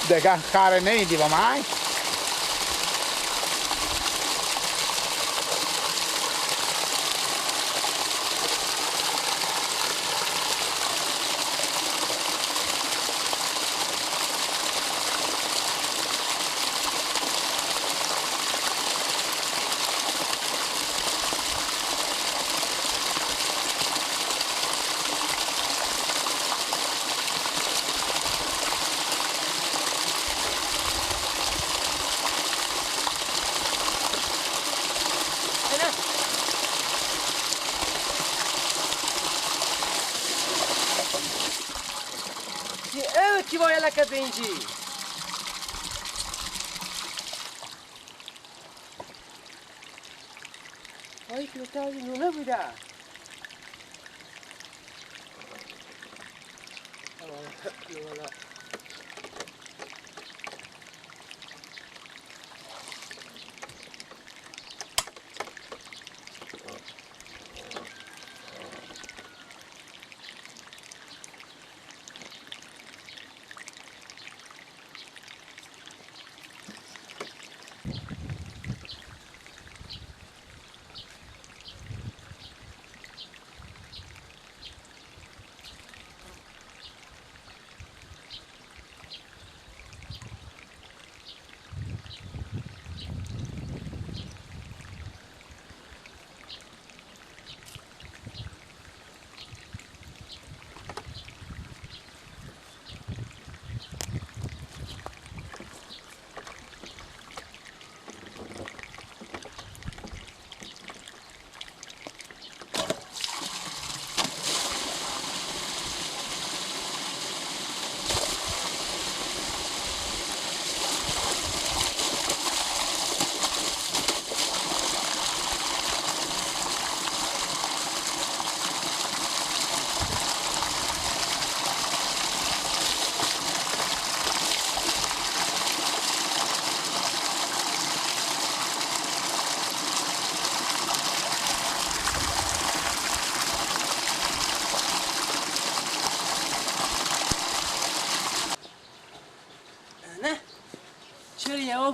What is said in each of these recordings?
دیگه خر نیدی با من. بینجی آی که تازه نونه بوده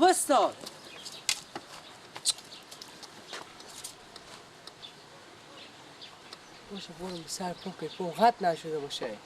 بستا باشه برم سر پونکه پونغت نشده باشه.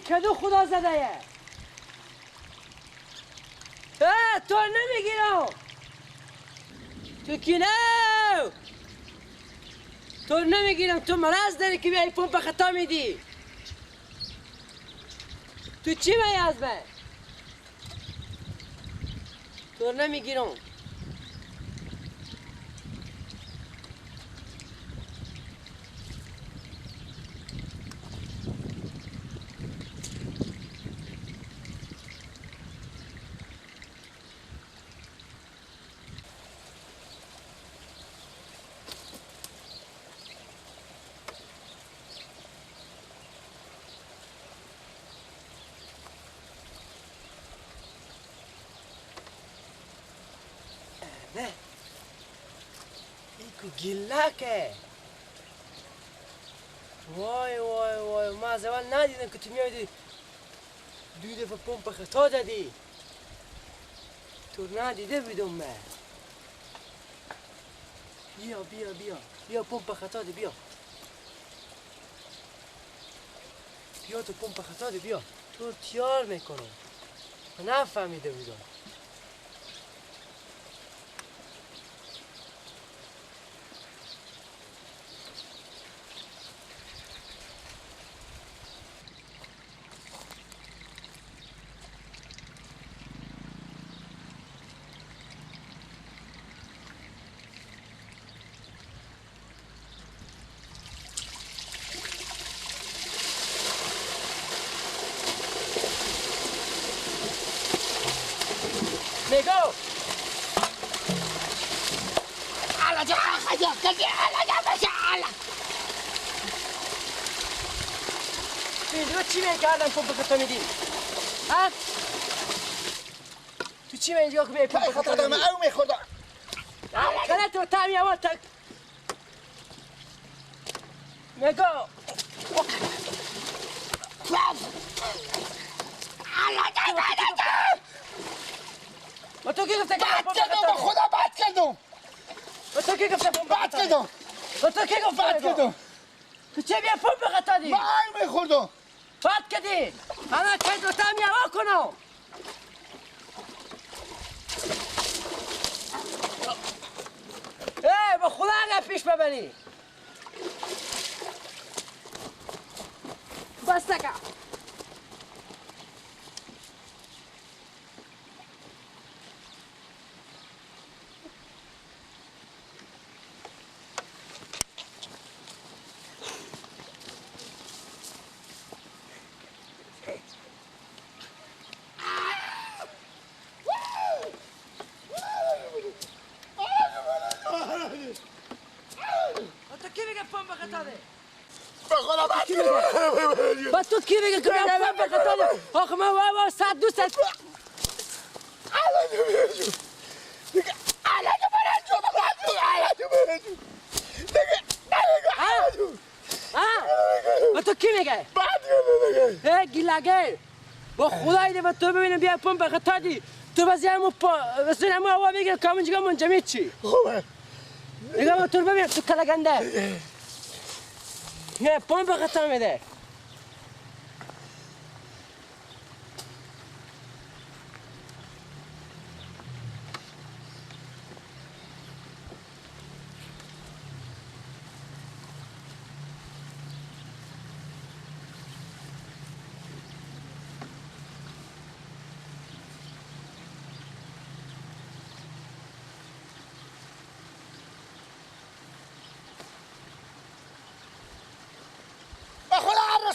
کدو خدا زده یه تو نمیگیرم تو کینه تو نمیگیرم تو مرض داری که بیای پمپ خطا میدی تو چی می از من تو نمیگیرم. نه ایکو گیلاکه وای وای وای ما از اول ندیدم که تو میایدی دو دفعه پمپ خطا دادی تو ندیده بودم من. بیا بیا بیا بیا پمپ خطا دی بیا بیا تو پمپ خطا دی بیا تو تیار میکنم من نفهمیده بودم. میگو تو چی میکردم پمپ خطا میدی؟ ها؟ تو چی اینجا که به پمپ خطا دادم؟ او میخوردم کله تو تامی اول تک میگو ما تو کی گفته بد کردم با خدا بد کردم ما تو کی گفته بد کردم ما تو کی گفته بد کردم تو چه بیا پمپ خطا دی؟ من میخوردم بد کردی انا کی دو تامی اول کنم ای با خدا اگر پیش ببری بس نکن با تو کی میگه که من پمپ خطا آخه من وای صد دو صد با تو کی میگه؟ ای گیلگه با خدای با تو ببینم بیا پمپ خطا دی تو بازی همو بسین همو هوا میگه که همونجا منجمد چی خوبه نگاه با تو ببین تو کلگنده نه پمپ خطا میده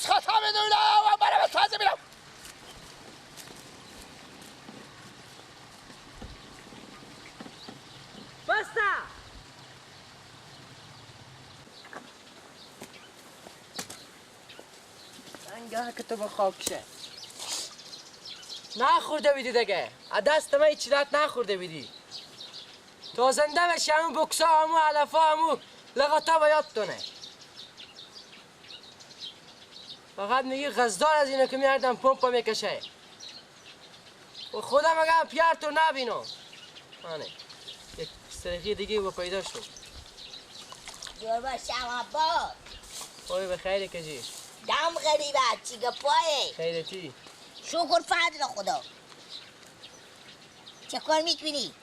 خطا میدونم و برای تازه میرم بسته انگاه که تو به خاک شه نخورده بیدی دیگه از دست من هیچ نخورده بیدی تا زنده بشی همون بکسا همون علفا همون لغتا با یادتونه فقط میگی غزدار از اینو که میاردم پمپ میکشه و خودم اگه پیار تو نبینم آنه یک سرخی دیگه با پیدا شد جور شما باد پای به خیر کجی دم غریبه چی گپایه خیرتی شکر فضل خدا چه کار میکنی؟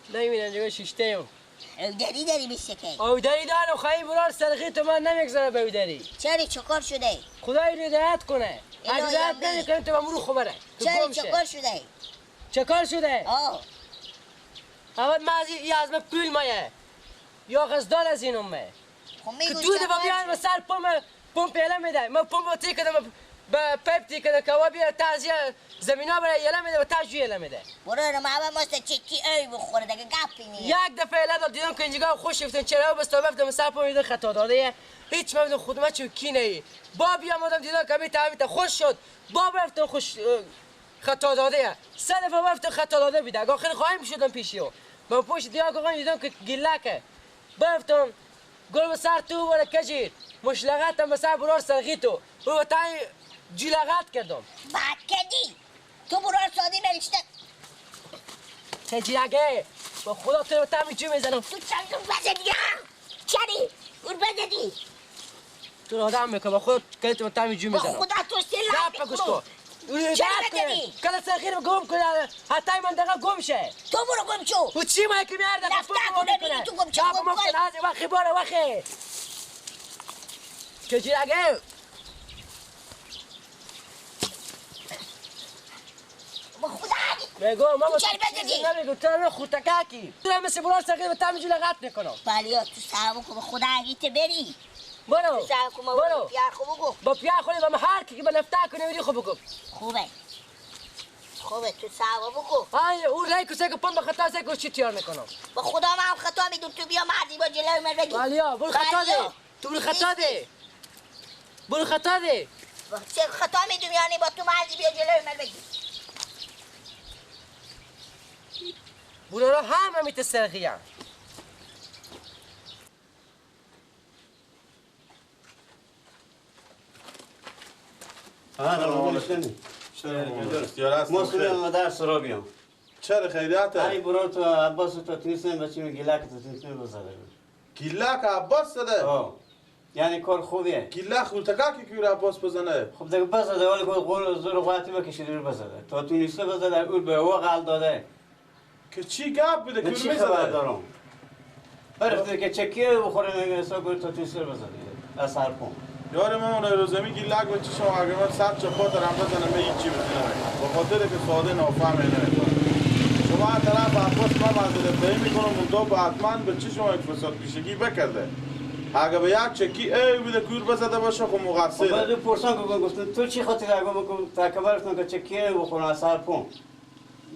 نمیبینم جگه شیشته ایم اودری داری میشه که اودری دارم خواهی برار سرخی تو من نمیگذاره به اودری چرا چه کار شده؟ خدای هدایت کنه اگه هدایت نمیکنه تو بمرو خبره چرا چه کار شده؟ چه کار شده؟ آه اول من از این از من پول مایه یا غزدار از این امه که دود با بیان و سر پمپ یله میده من پمپ تی کردم به پیپ تی کردم که وا بیا تازیه زمینا برای یله میده و تاجو یله میده برو ما اول ماست چی چی ای بخوره دیگه گپی نیست یک دفعه یله داد دیدم که اینجا خوش افتادم چرا بس تا بفتم سر پمپ میده خطا داده هیچ من خود ما چو کی نی با بیام آدم دیدم که می تعمیت خوش شد با رفتم خوش خطا داده سه دفعه رفتم خطا داده بیده آخر خواهیم شدم پیشیو من پشت دیگه آقا دیدم که گیلکه برفتم گل به سر تو وره کشید مشلغتم به سر برار سرغی تو و تای جیلغت کردم بد کردی تو برار ساده نریشته تجیلگه با خدا تو رو تمی جو میزنم تو چند بزنی چری اون بزنی تو رو آدم میکنم با خدا کلی تو تمی جو میزنم با خدا تو سلاح میکنم چرا بزنی؟ کلا سرخیر رو گم کنه حتی منطقه گم شه تو برو گم شو و چی مایه که میارده نفته کنه بینی تو گم شو گم کن وقتی باره وقتی کجیرگه با خدا میگو ما چرا بزنی؟ نمیگو تو رو خورتکاکی تو مثل برار سرخیر به تمی جو لغت میکنم بله تو سر بکن به خدا اگه تو بری برو برو پیار خو بگو با پیار خوری با هر کی که به نفته کنه میری خو بگو خوبه خوبه تو سوا بکن. آی او رای کسه که پم خطا سه کو چی تیار میکنم. با خدا من هم خطا میدم تو بیا مردی با جلوی من بگی. والیا برو خطا ده. تو برو خطا ده. برو خطا ده. چه خطا میدم یعنی با تو مردی بیا جلوی من بگی. برو را همه میتسرخیم. ما درس را بیام. چرا خیریته؟ ای برو تو عباس تو تونستم بچیم گیلک تو تونستم بزنه. گیلک عباس زده؟ آه. یعنی کار خوبیه. گیلک خورتکا که کیور عباس بزنه؟ خب دیگه بزنه ولی قول زور قواتی بکشید رو بزنه. تا تونسته بزنه او به او قل داده. که چی گپ بده که چی خبر دارم؟ برفته که چکیه بخوره میگه حساب تا تونسته بزنه. از سرپم. یار من اون روزمی گیلک به چشم اگه من صد چپا دارم بزنم به هیچی بزنم. به خاطر که ساده نافهم نمیکنه. شما از طرف عباس من معذرت خواهی میکنم اون حتما به چشم یک فساد پیشگی بکرده. اگه به یک چکی ای بوده کور بزده باشه خب مقصره. بعد پرسان که گفتم تو چی خاطر اگه بکن تکبرتون که چکی بخورن از سرپم.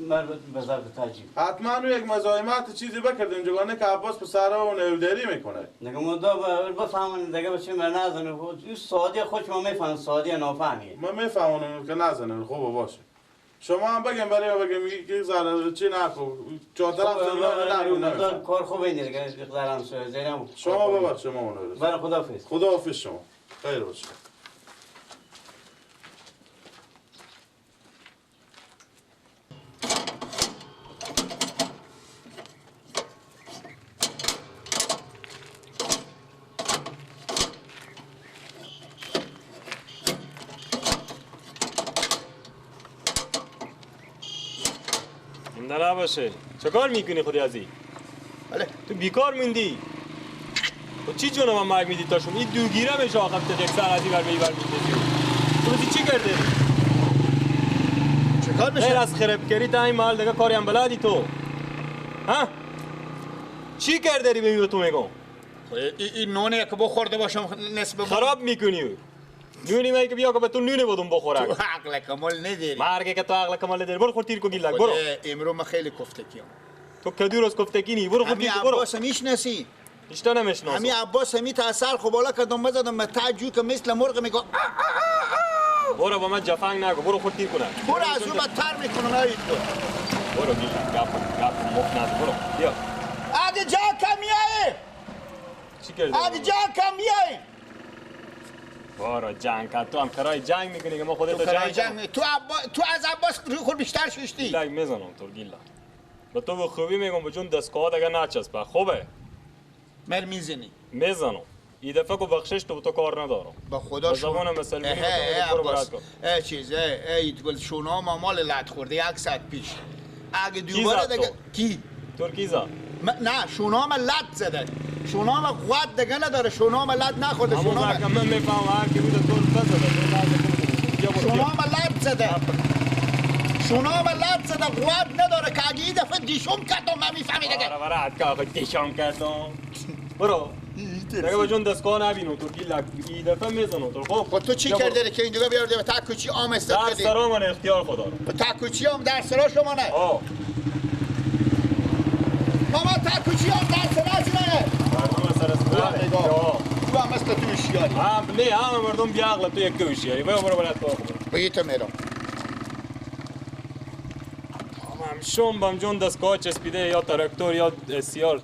من به ضرب ترجیح. حتما او یک مزاحمت چیزی بکردیم جگانه که عباس پسر اون اولدری میکنه. دیگه ما دا بفهمون دیگه بچه من نزنه. اون ساده خودش ما میفهم ساده نافهمیه. ما میفهمونم که نزنه خوب باشه. شما هم بگم برای بگم که ضرر چی نکو. چهار طرف نه نه کار خوب اینه دیگه ضررم زیرم. شما بابا شما اون برای خداحافظ. خداحافظ شما. خیر باشه. باشه چه کار میکنی خودی ازی؟ بله تو بیکار موندی. تو چی جون من مرگ میدی تاشون این دوگیره میشه آخر تا یک سر ازی بر به ایور میندازی. تو بزی چی کرده؟ چه کار میشه؟ غیر از خرابکاری تا این محل دیگه کاری هم بلدی تو. ها؟ چی کرده ری به تو میگم؟ این نونه که بخورده باشم نصف خراب میکنی. نونی من که بیا که به تو نونه بودم بخورم. تو عقل کمال نداری. مرگه که تو عقل کمال نداری. برو خور تیر کو گیلک برو. امرو من خیلی کفتکیم. تو کدور از کفتکی نی. برو خور تیر کو برو. عباس میشناسی؟ هیچ نمیشناسم. همین عباس همی تا سر خو بالا کردم بزدم به تعجب که مثل مرغ میگه. برو با من جفنگ نگو. برو خور تیر کنه. برو از اون بدتر میکنم نهید تو. برو گیلک گپ گپ مخ نزن برو بیا. ادی جا کم میای. چی کردی؟ ادی جا کم میای. برو جنگ کن تو هم کرای جنگ میکنی که ما خودت تو جنگ تو تو از عباس روی خود بیشتر ششتی. گیلک میزنم تو گیلک به تو به خوبی میگم به جون دستگاه دیگه نچسبه. خوبه مر میزنی میزنم این دفعه که بخشش تو تو کار ندارم با خدا به زبان مسلمانی برو برات کن. اه چیز ای گل شونا ما مال لط خورده یک ساعت پیش اگه دوباره دیگه کی ترکی زد نه شونا ما لط زده شونا ما قوت دیگه نداره شونا ما لط نخورده شونا ما من میفهمم هر کی بوده تو زده شونا ما لط زده شونا ما لط زده قوت نداره که اگه این دفعه دیشم کردم من میفهمی دیگه. آره برات که آخه دیشم کردم برو دیگه با جون دستگاه نبینو تو گیلک این دفعه میزنم تو. خب تو چی کرده که اینجا بیارده به تکوچی عام استاد کردی؟ در سرا من اختیار خدا رو به تکوچی عام در سرا شما نه. ماما تکوچی عام در سرا نه. مردم سر تو هم مثل تو هوشیاری. هم نه هم مردم بی عقل تو یک تو هوشیاری. برو برو برات کار کن. به تو میرم. هم شم بم جون دستگاه چسبیده یا تراکتور یا سیار.